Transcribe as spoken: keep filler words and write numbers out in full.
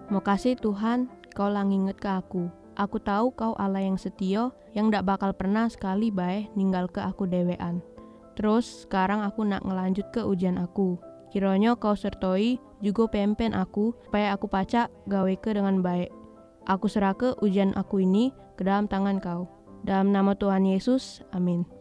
Mokasih Tuhan, Kau la ngingetke aku. Aku tau Kau Allah yang setio, yang dak bakal pernah sekali bae ninggalke aku dewekan. Terus, sekarang aku nak ngelanjutke ujian aku. Kironyo Kau sertoi, jugo pempen aku, supaya aku pacak gaweke dengan baek. Aku serahke ujian aku ini ke dalam tangan Kau. Dalam namo Tuhan Yesus, amin.